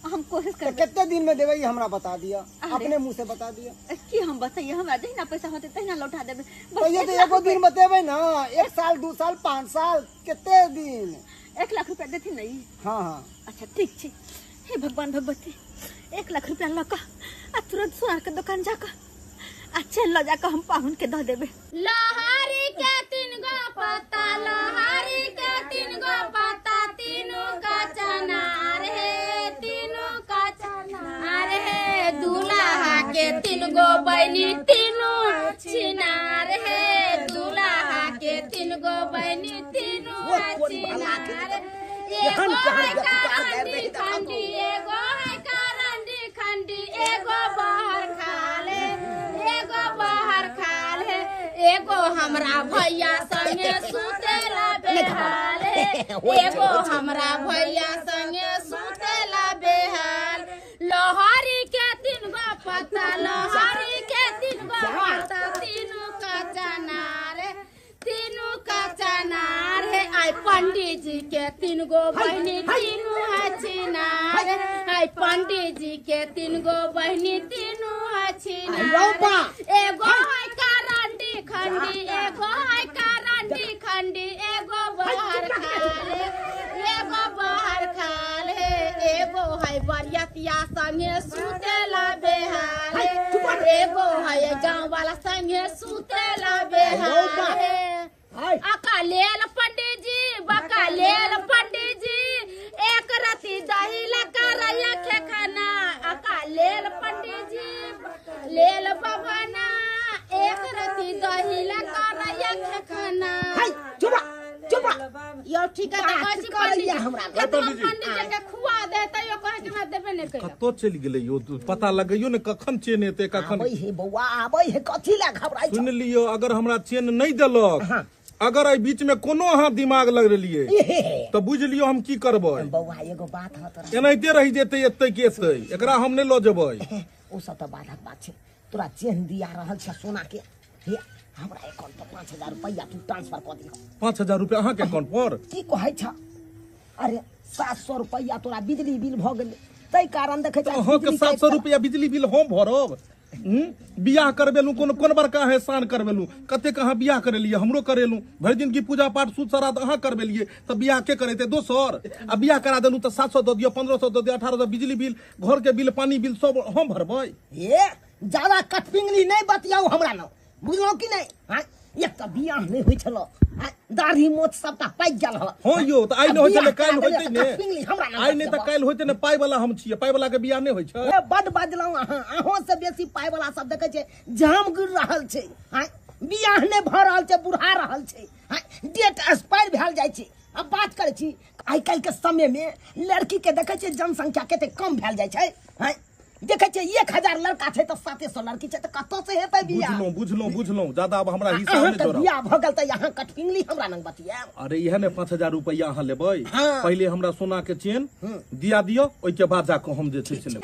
हम कोशिश तो करबै। कितने दिन में देबै हमरा बता दिया, अपने मुंह से बता दिया। की हम बताइए, हमरा जहिना पैसा होते तहिना लौटा देबै। तो ये तो एगो दिन बतेबै ना, 1 साल 2 साल 5 साल कितने दिन? 1 लाख रुपया देथिन नहीं? हाँ हाँ। अच्छा ठीक छै। हे भगवान भगवती, 1 लाख रुपया लऽ कऽ आ तुरंत सोनार के दुकान जाकऽ आ चल लऽ जाकऽ हम पाहुन के दऽ देबै। लोहारी के 3 गो पत्ता, लोहारी के 3 गो पत्ता, तीनों का चनार है, तीनों का चनार है, दूल्हा के 3 गो बहनी तीनों छिनार है, दूल्हा के 3 गो बहनी तीनों छिनार। एगो है कारंडी खंडी, एगो है कारंडी खंडी, एगो बाहर खाले, एगो बाहर खाल है, एगो हमरा भैया संगे सुतेला बेहाल है, एगो हमरा भैया संगे सुतेला बेहाल। लोहारी के 3 गो पत्ता, लोहारी के 3 गो पत्ता, तीनों का चनार है, तीनों का चनार है। आई पंडित जी के 3 गो बहनी तीनों है छिनार, आई पंडित जी के 3 गो बहनी तीनों है छिनार। एगो है कारंडी खंडी, एगो है कारंडी खंडी, एगो बाहर खाल है, एगो बाहर खाल है, एगो है बरियतिया संगे सुतेला बेहाल है, एगो है गाँव वाला संगे सुतेला बेहाल है। अका लेल पंडित जी, बका लेल पंडित जी, एक रति दही लगा खाना, अका लेल पंडित जी लेल बबना, एक रति दही लगा खाना। चुप चुप यो ठीक है, त कहै हमरा पंडित जी के खुआ दे त यो कहै कि हमरा देबे नै कइल। कतो चलि गेलै यो, पता लगैयो ने कखन चेन एते कखन। आबै हे बौआ, आबै हे, कथी ला घबराइ? सुन लियो, अगर हमरा चेन नहीं देलक, अगर एहि बीच में कोनो अहाँ दिमाग लगेलिए तो बुझ लियो हम की करबै। बौआ एगो बात ह तोरा, एनाहिते रहि जेतै एतै के एतै, एकरा हम नहि लऽ जेबै। ओ सब त बाधक बात छै। तोरा चेन दिया रहल छै सोना के, हे हमरा अकाउंट पर 5000 रुपया तू ट्रांसफर कऽ दिहो। 5000 रुपया अहाँ के अकाउंट पर? की कहै छ? अरे 700 रुपया तोरा बिजली बिल भऽ गेलै, तै कारण देखै छ। अहाँ के 700 रुपया बिजली बिल हम भरब? बियाह करबेलू, कोन कोन बड़का एहसान करबेलू, कतेक अहाँ बियाह करेलिए, हमरो करेलू, भरि दिन की पूजा पाठ सूद श्राद्ध अहाँ करबेलिए, तऽ बियाह के करेते दोसर? आ बियाह करा देलू तऽ 700 दऽ दियौ, 1500 दऽ दियौ, 1800 बिजली बिल, घर के बिल, पानी बिल सब हम भरबै। ए ज्यादा कटपिंगली नहीं बतियाउ हमरा न, बुझलौ कि नहीं? हाँ, एक तऽ बियाह नहीं होइ छलो, दाढ़ी मोछ सबटा पाकि गेल हल। हाँ यो, तऽ आइ नहि होइ छलै काल्हि होइतै ने, आइ नहि तऽ काल्हि होइतै ने। पाइ वाला हम छियै, पाइ वाला के बियाह नहि होइ छै। बड बजलहुँ अहाँ, अहों से बेसी पाइ वाला सब देखै छै जाम गिर रहल छै, बियाह नहि भऽ रहल छै, बुढ़ा रहल छै, डेट एक्सपायर भेल जाइ छै। अब बात करै छी, आइ काल्हि के समय में लड़की के देखै छियै जनसंख्या कते कम भेल जाइ छै, देखै छियै 1000 लड़का छै तऽ 700 लड़की छै, तऽ कतऽ से हेतै बियाह? बुझलहुँ बुझलहुँ बुझलहुँ, ज्यादा अब हमरा हिसाब नहि जोड़ब। बियाह भऽ गेल तऽ यहाँ कटपिंगली हमरा नंग बतियाब। अरे इएह ने 5000 रुपया अहाँ लेबै, पहिले हमरा सोना के चेन दिया दियौ, ओहिके बाद जाकऽ हम जे छै से लेबै।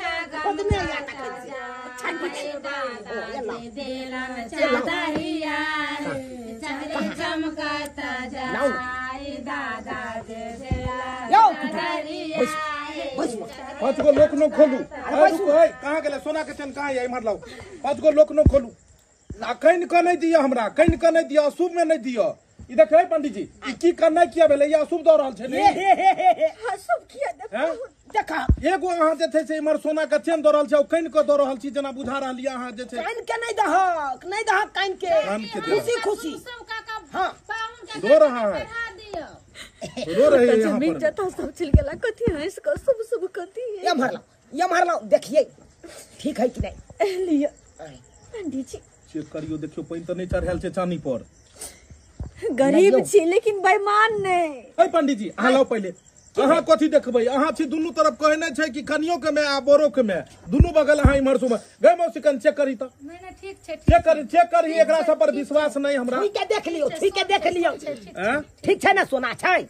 5 गो लोक न खोलू, कहाँ गेलै सोना के चेन? कहाँ इम्हर लाउ। 5 गो लोक न खोलू, आ कनि कऽ नहि दिअ हमरा, कनि कऽ नहि दिअ, अशुभ में नहि दिअ। ई देखै पंडित जी, ई की करनाइ किया भेलै? ई अशुभ दऽ रहल छै ने। अशुभ किया? देखा, एगो अहाँ जे छै से इम्हर सोना के चेन दऽ रहल छै, कनि कऽ दऽ रहल छी, जेना बुझा रहल यऽ अहाँ जे छै। कनि के नहि दहक, नहि दहक कनि के, खुशी खुशी हाँ रो रहा है, रो रहे हैं यहाँ पर। जता सब चल गेला, कथी हंस क सब सब कथी है। ये मारला, ये मारला, देखिए ठीक है कि नहीं? लिया पंडित जी चेक करियो, देखियो पानि त नहीं चढ़ायल छै चानी पर। गरीब छी लेकिन बेईमान नहीं। ए पंडित जी अहाँ लाउ पहिले, अहाँ कथी देखबै? अहाँ छी दुनू तरफ कहै नहि छै कि कनियो के में आ बोरो के में, दुनू बगल अहाँ इम्हर से उम्हर गए। मौसी कन चेक करी त। नहीं नहीं ठीक छै, चेक करी, चेक करी, एकरा सब पर विश्वास नहीं हमरा। ठीक है देख लियो, ठीक है देख लियो, ठीक छै ना सोना छै।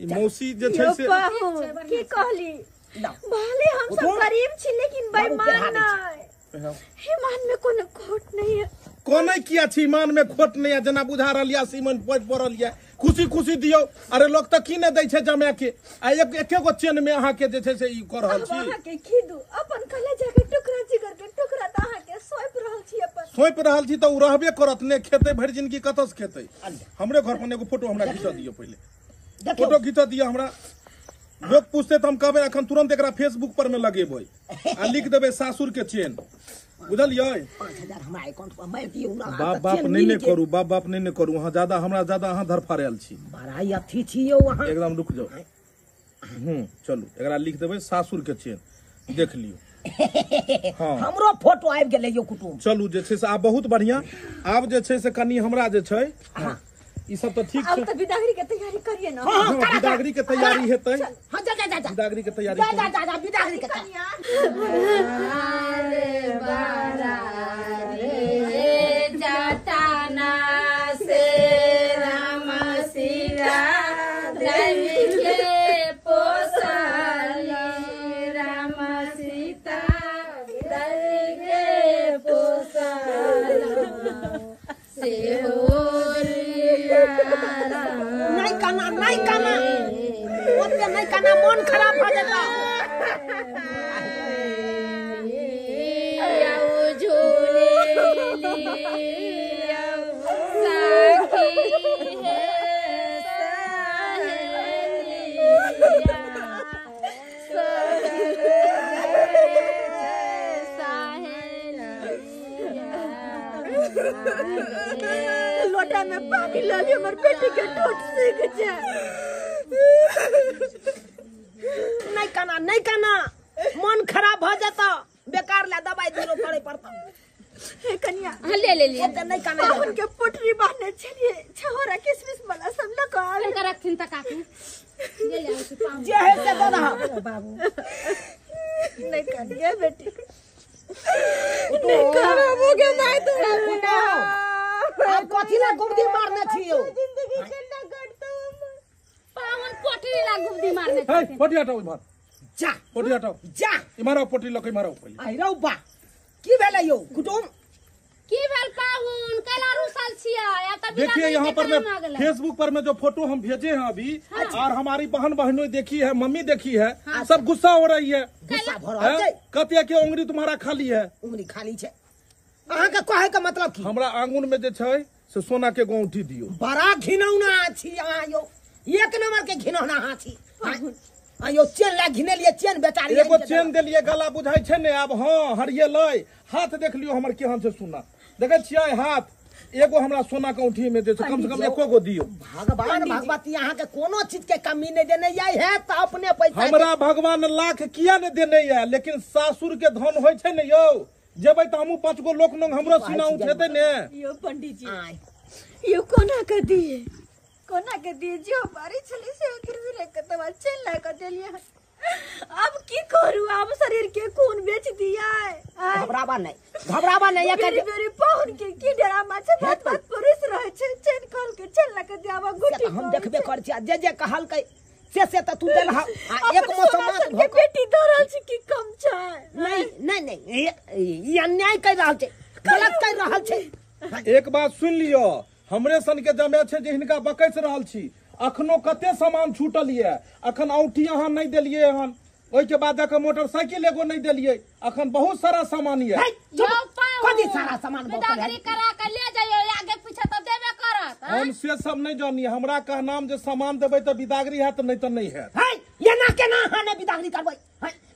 ई मौसी जे छै से की कहली, भले हम सब गरीब छी लेकिन बेईमान नहीं, ईमान में कोनो खोट नहीं है। कोने किया छी मान में खोट नहीं है जना बुझा रहल या सीमन पड़ल या खुशी खुशी दियो। अरे लोग त की ने दै छै जमा के आ एक एके गो चेन में अहाँ के जे छै से ई कर रहल छी। अहाँ के खी दू अपन कलेजा के टुकड़ा जिगर के टुकड़ा त अहाँ के सौंप रहल छी अपन सौंप रहल छी त उ रहबे करत ने खेतै भरि जिंदगी कतस खेतै। हमरे घर पर एगो फोटो हमरा घिचा दियो पहिले फोटो घिचा दियो हमरा लोग पूछते त हम कहबै अखन तुरंत एकरा फेसबुक पर में लगेबै आ लिख देबै सासुर के चेन बुझलियै। 5000 हमरा अकाउंट पर मारि दियौ ना। बाप बाप नहीं ने करू बाप बाप नहीं ने करू अहाँ ज्यादा हमरा ज्यादा अहाँ धरफाड़ल छी बड़ा अथी छी यौ अहाँ एकदम रुक जाओ। चलू एकरा लिख देबै सासुर के चेन देख लियौ। हाँ हमरो फोटो आबि गेलै यौ कुटुम। चलू जे छै से आब बहुत बढ़िया आब जे छै से कनी हमरा जे छै ई सब त ठीक छै। अब त बिदागरी के तैयारी करिए ना। हां बिदागरी के तैयारी हेतै। हां जा जा जा बिदागरी के तैयारी जा जा जा बिदागरी के अरे बारा रे जाताना से राम सीता देवी के पोसली राम सीता देवी के पोसली से नहीं काना नहीं काना ओते नहीं काना मन खराब हो जाता। लोटा में पानी ला लियो हमर बेटी के ठोट सीख जाए। नहीं काना नहीं काना मन खराब हो जाता बेकार ला दवाई दिलो करे पड़ता। हे कन्या ले ले ले नहीं काना पाहुन के पोटरी बांधने छलिए छहोरा किसमिस वाला सब ल के आवे कर रखथिन त काकी ले ले पाहुन जे है से दो रहा बाबू। नहीं कन्या बेटी नहीं खराब हो गया माय तोरा बिना। अब कथी ला गुबदी मारने छी यौ जिंदगी केना कटतो पाहुन पोटरी ला गुबदी मारने छी। पोटरी हटाओ इमहर जा पोटरी हटाओ जा इमहर पोटरी लके इमहर पहिले आई रौ बा की भेलै यौ कुटुम की भेल पाहुन कैला रुसल छियै। अब त देखिए यहाँ पर मैं फेसबुक पर में जो फोटो हम भेजे हैं अभी और हमारी बहन बहनों देखी है मम्मी देखी है सब गुस्सा हो रही है। गुस्सा भ रहल छै कतिया के उंगली तुम्हारा खाली है उंगली खाली छै। अहाँ के कहे के मतलब की हमरा आंगुन में जे छै से सोना के गोंठी दियो। बड़ा घिनौना छी अहाँ यौ एक नंबर के घिनौना अहाँ छी। आयो चेन ला घिनेलिए चेन बेचारी एगो चेन देलिए गला बुझाइ छै ने आब। हां हरियेलै हाथ देख लियो हमर केहन छै सोना देखै छियै हाथ एगो हमरा सोना के औंठी में दे कम से कम एको गो दियो। भगवान भगवती अहाँ के कोनो चीज के कमी नहीं देने जाय है त अपने पैसा हमरा भगवान लाख किया ने देने है लेकिन सासुर के धन होय छै ने यौ जेबै त हमहू 5 गो लोक नंग हमरो सीना उठेतै ने। यो पंडित जी यो कोना के दिए कोना के दिए जो बारी छली से गिरवी रख के तब चल ला के देलिए। अब की करू अब शरीर के खून बेच दिया है। घबराबा नहीं घबराबा नहीं एक मेरी मेरी पाहुन के की डरामा छै बात बात पुरुष रहे छै चैन खोल के चल ला के दियावा गुटी हम देखबे कर छी जे जे कहल के से त तू देलहा एक मौसम मात के बेटी धरल छै की कम छै। नहीं नहीं नहीं ई अन्याय कर रहल छै गलत कर रहल छै। एक बात सुन लियो हमरे सन के जमे छै जे हिनका बकैस रहल छी अखनो कते सामान छूटल ये अखन औंठी अहाँ नहीं देलिए हन ओहि के बाद जाके मोटरसाइकिल एगो नहीं देलिए अखन बहुत सारा सामान ये कथी सारा सामान बिदागरी करा के ले जाइयो आगे पीछे त देबे करत। हम से सब नहीं जानी हमरा कहनाम जे सामान देबै त बिदागरी हैत नहीं त नहीं हैत। है एना केना अहाँ नहीं बिदागरी करबै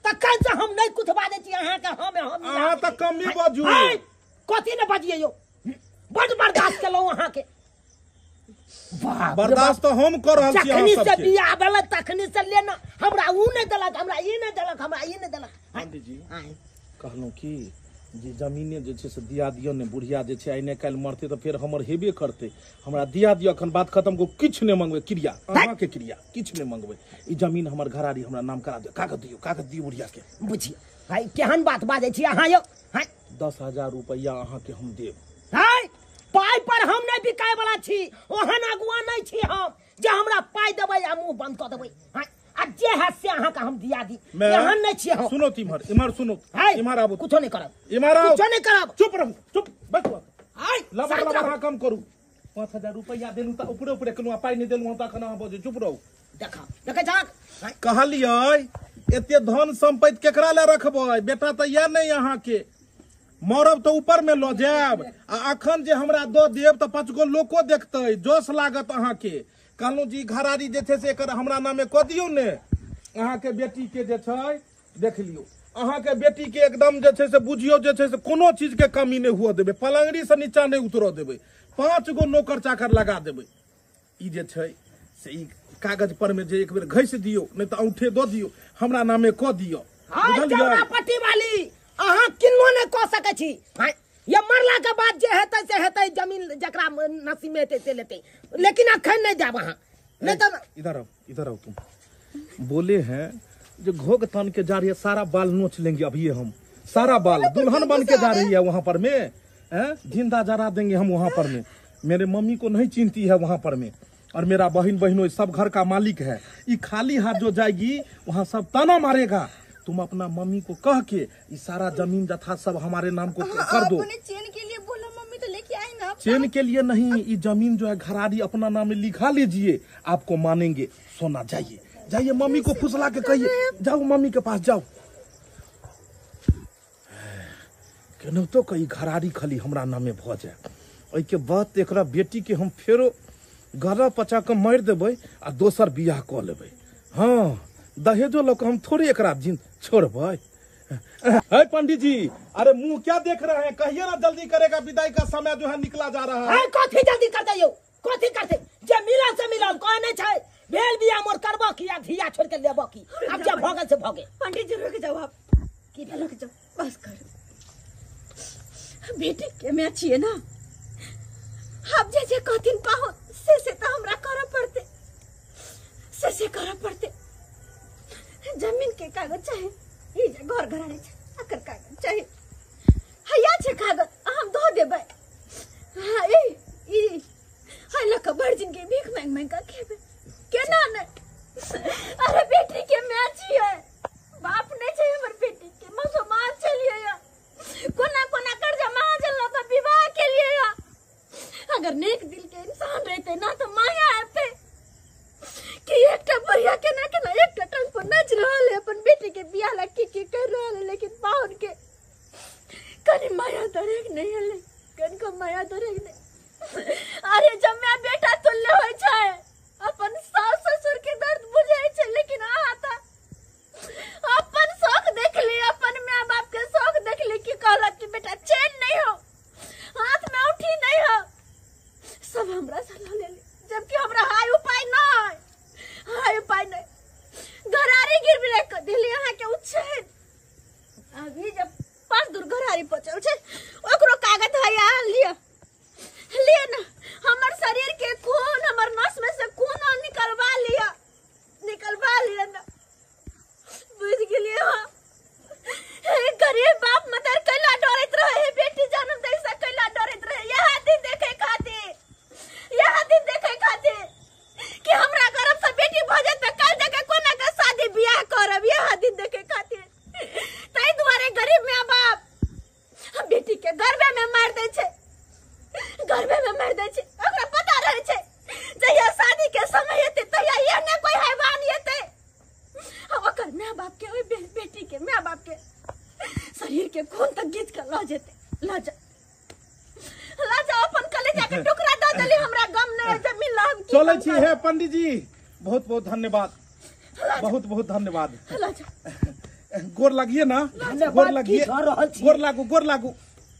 त कैसे हम नहीं कुछ बाजै छी अहाँ के हम अहाँ त कम ही बाजू कथी ने बाजियै यौ बड बर्दाश्त केलहुँ अहाँ के बर्दाश्त तो हम कर रहल छी जखनी से बियाह भेलै तखनी से लेना हमरा ऊ नहीं देलक हमरा ई नहीं देलक हमरा ई नहीं देलक। पंडित जी कहलहुँ की जे जमीने जे छै से दिया दियौ ने बुढ़िया जे छै आइ ने काल्हि मरतै तऽ फेर हमर हेबे करतै हमरा दिया दियौ अखन बात खत्म को किछु नहि मंगबै क्रिया अहाँके क्रिया किछु नहि मंगबै ई जमीन हमर घरारी हमरा नाम करा दियौ कागज दियौ कागज दियौ बुढ़िया के। बुझियौ भाई केहन बात बाजै छी अहाँ यौ। 10,000 रुपैआ अहाँके हम देब। है पाई पर हम नहीं बिकाय वाला छी ओहन अगुआ नहीं छी हम जे हमरा पाई देबै आ मुंह बंद क देबै। आ जे है से अहाँ का हम दिया दी एहन नहीं छी हम। सुनो इम्हर इम्हर सुनो इम्हर आबू कुछो नहीं करब इम्हर आओ कुछो नहीं करब चुप रहू चुप बैठू आय। लबड़ लबड़ अहाँ कम करू। 5000 रुपैआ देलहुँ तऽ ऊपरे ऊपरे केलहुँ, पाइ नहि देलहुँ तखन अहाँ बजै, चुप रहू। देखा देखै छहक? कहलियै एते धन सम्पत्ति केकरा लए रखबै? बेटा तऽ यऽ नहि अहाँके, मरब तऽ ऊपर में लऽ जायब, आ अखन जे हमरा दऽ देब तऽ 5 गो लोको देखतै, जोश लागत अहाँके। कहलहुँ जी घरारी जे छै से एकर हमरा नामे कऽ दियौ ने। अहाँके बेटी के जे छै देख लियौ, अहाँके बेटी के एकदम जे छै से बुझियौ जे छै से कोनो चीज के कमी नहि हुअ देबै, पलंगड़ी से नीचा नहि उतरऽ देबै, 5 गो नौकर चाकर लगा देबै। ई जे छै से ई कागज पर में जे एक बेर घसि दियौ, नहि तऽ औंठे दऽ दियौ, हमरा नामे कऽ दियौ। बुझलियै? पट्टी वाली अहाँ किन्नो नहि कऽ सकै छी। ये मरला के बाद जे हेतै से हेतै, जमीन जकरा नसीब में हेतै से लेतै, लेकिन अखन नहि जायब अहाँ, नहीं तो इधर आओ, इधर आओ। तुम बोले हैं जो घोग तान के जा रही है, सारा बाल नोच लेंगे अभी हम, सारा बाल दुल्हन बन के जा रही है वहां पर में, जिंदा जरा देंगे हम वहां पर में। मेरे मम्मी को नहीं चिनती है वहां पर में, और मेरा बहन बहनों सब घर का मालिक है। ये खाली हाथ जो जाएगी वहां सब ताना मारेगा। तुम अपना मम्मी को कह के ये सारा जमीन जथा सब हमारे नाम को कर दो। आपने चेन के लिए बोला, मम्मी तो लेके आई ना। चेन के लिए नहीं, ये जमीन जो है घरारी अपना नाम में लिखा लीजिए, आपको मानेंगे। सोना जाइए जाइए, मम्मी को फुसला के कहिए, जाओ मम्मी के पास जाओ। केनाहितो कही घरारी खाली हमरा नामे भ जाए। ओहिके बाद एकरा बेटी के हम फेरो गला पचा के मारि देबै आ दोसर बियाह कऽ लेबै। हाँ, दहेजो लऽ कऽ हम थोड़े एकरा जिन छोड़बै। है पंडित जी, अरे मुंह क्या देख रहे हैं? कहिए ना जल्दी करेगा, विदाई का समय जो है निकला जा रहा है। कथी जल्दी करते यौ, कथी करते? जे मिलल से मिलल, कोई नहीं छै। भेल बियाह मोर करबो की आ धिया छोड़ के लेबो की? अब जे भऽ गेल से भऽ गेल। पंडित जी रुक जाओ आप, की रुक जाओ, बस कर। बेटी के मैं छियै ना, आप जे जे कहथिन पाहो से तो हमरा करऽ पड़ते, से करऽ पड़ते। जमीन के कागज चाही, ई जे घर घराड़ी छै एकर कागज चाही, हैया छै कागज हम दऽ देबै। हाँ, ई है लऽ कऽ भरि जिनगी भीख मांगि मांगि कऽ खेबै केना नहि? अरे बेटी के my छियै, बाप नहि छै हमर बेटी के, मुसलमान छलियै कोना कोना कर्जा महाजन लऽ कऽ विवाह केलियै। अगर नेक दिल के इंसान रहते ना तो माया आते कि एकटा बुढ़िया केना केना एकटा टंग पर नाच रहल है, अपन बेटी के बियाह ला की की कर रहल है, लेकिन पाहुन के कनी माया दरेक नहीं हले, कनको माया दरेक नहीं। अरे जब मैं बेटा तुल्य होय छै, अपन सास ससुर के दर्द बुझै छै, लेकिन अहाँ तऽ अपन शौक देख ली, अपन माय बाप के शौक देख ली कि कहलक कि बेटा चैन नहीं हो, हाथ में उठी नहीं हो, सब हमरा सलाह ले ली, जबकि हमरा हाय उपाय नहीं, हाय उपाय नहीं। घरारी गिरवी राखि कऽ देली अहाँके उच्छेद। अभी जब 5 दूर घरारी बचल छै ओकरो कागज है, अहाँ लिअ लिअ ना, हमर शरीर के खून, हमर नस में से खून निकलवा लिअ, निकलवा लिअ ना। बुझि गेलियै अहाँ? गरीब बाप मदर कैला डरैत रहे, बेटी जन्म दै से कैला डरैत रहे, इएह दिन देखै खातिर, इएह दिन देखै खातिर कि हमरा गर्भ से बेटी भऽ जायत तऽ काल्हि जाके कोना के शादी बियाह करब, इएह दिन देखै खातिर। ताहि दुआरे गरीब माय बाप बेटी के गर्भे में मारि दै छै, गर्भे में मारि दै छै। ओकरा पता रहै छै जहिया शादी के समय एतै तहिया एहने कोई हैवान एतै, ओकर माय बाप के, ओहि बेटी के माय बाप के शरीर के खून तक घीच के लऽ जेतै। लऽ जा, लऽ जा, अपन कलेजा के टुकड़ा दऽ देली, हमरा गम नहि जमीन लऽ हम की चलै छी। हे पंडित जी, बहुत बहुत धन्यवाद, बहुत बहुत धन्यवाद। गोर लागिए ना, गोर लागिए, गोर लागू, गोर लागू।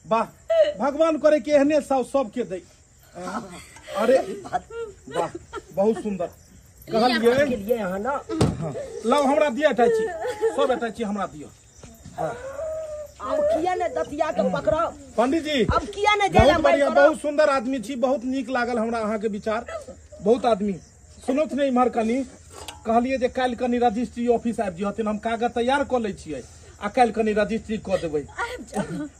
वाह, भगवान करे कि एहने साउ सबके दै। अरे वाह, बहुत सुंदर कहलियै अहाँ ना। लाउ हमरा दिअ अटैची, सब अटैची हमरा दिअ। अब किया ने दतिया के पकड़ो पंडित जी, अब किया ने जेला। बहुत बढ़िया, बहुत सुंदर आदमी छी, बहुत नीक लागल हमरा अहाँ के विचार। बहुत आदमी सुनत नहीं इम्हर कनी कहलिए जे काल्हि कनी रजिस्ट्री ऑफिस आबि जहथिन, हम कागज तैयार कऽ लै छियै आ काल्हि कनी रजिस्ट्री कऽ देबै।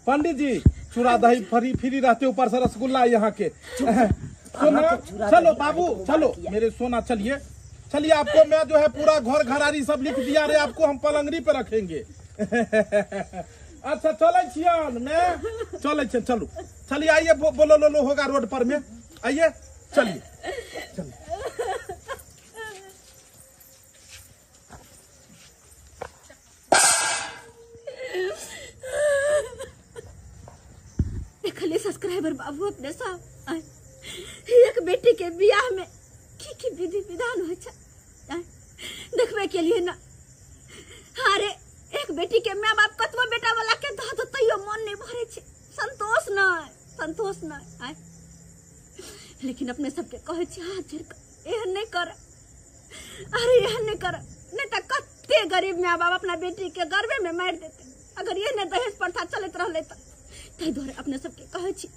पंडित जी चूड़ा दही फ्री फ्री रहते, ऊपर से रसगुल्ला यहाँ के। सोना चलो बाबू चलो मेरे सोना, चलिए चलिए, आपको मैं जो है पूरा घर घरारी सब लिख दिया रे, आपको हम पलंगड़ी पे रखेंगे। अच्छा चलै छियन, मैं चलै छियन, चलू चलिए आइए, बोलो लो होगा रोड पर में, आइए चलिए चलिए। देखलिए सब्सक्राइबर बाबू अपने साहब एक बेटी के बियाह में की की विधि विधान होइ छै देखबे के लिए ना। अरे एक बेटी के my बाप कतबो बेटा वाला के दऽ दो तैयो मन नहीं भरे छै, संतोष नहीं, संतोष नहीं आय। लेकिन अपने सबके कहै छी हाथ जोड़ कऽ एहन नहीं कर, अरे एहन नहीं कर, नहीं तऽ कते गरीब my बाप अपना बेटी के गर्भे में मारि देते अगर एहने दहेज प्रथा चलैत रहलै तऽ। ताहि दुआरे अपने सबके कहै छी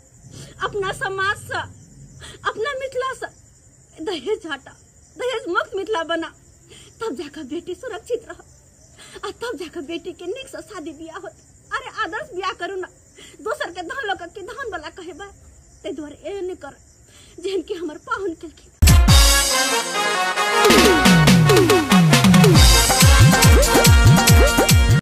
अपना समाज से अपना मिथिला से दहेज हटा, दहेज मुक्त मिथिला बना, तब जाकर बेटी सुरक्षित रह आ तब जाकर बेटी के नीक से शादी बियाह होत। अरे आदर्श बियाह करू ना, दोसर के धन लऽ के धन वाला कहेबा। ताहि दुआरे एहन नहि कर जेहन कि हमर पाहुन केलखिन।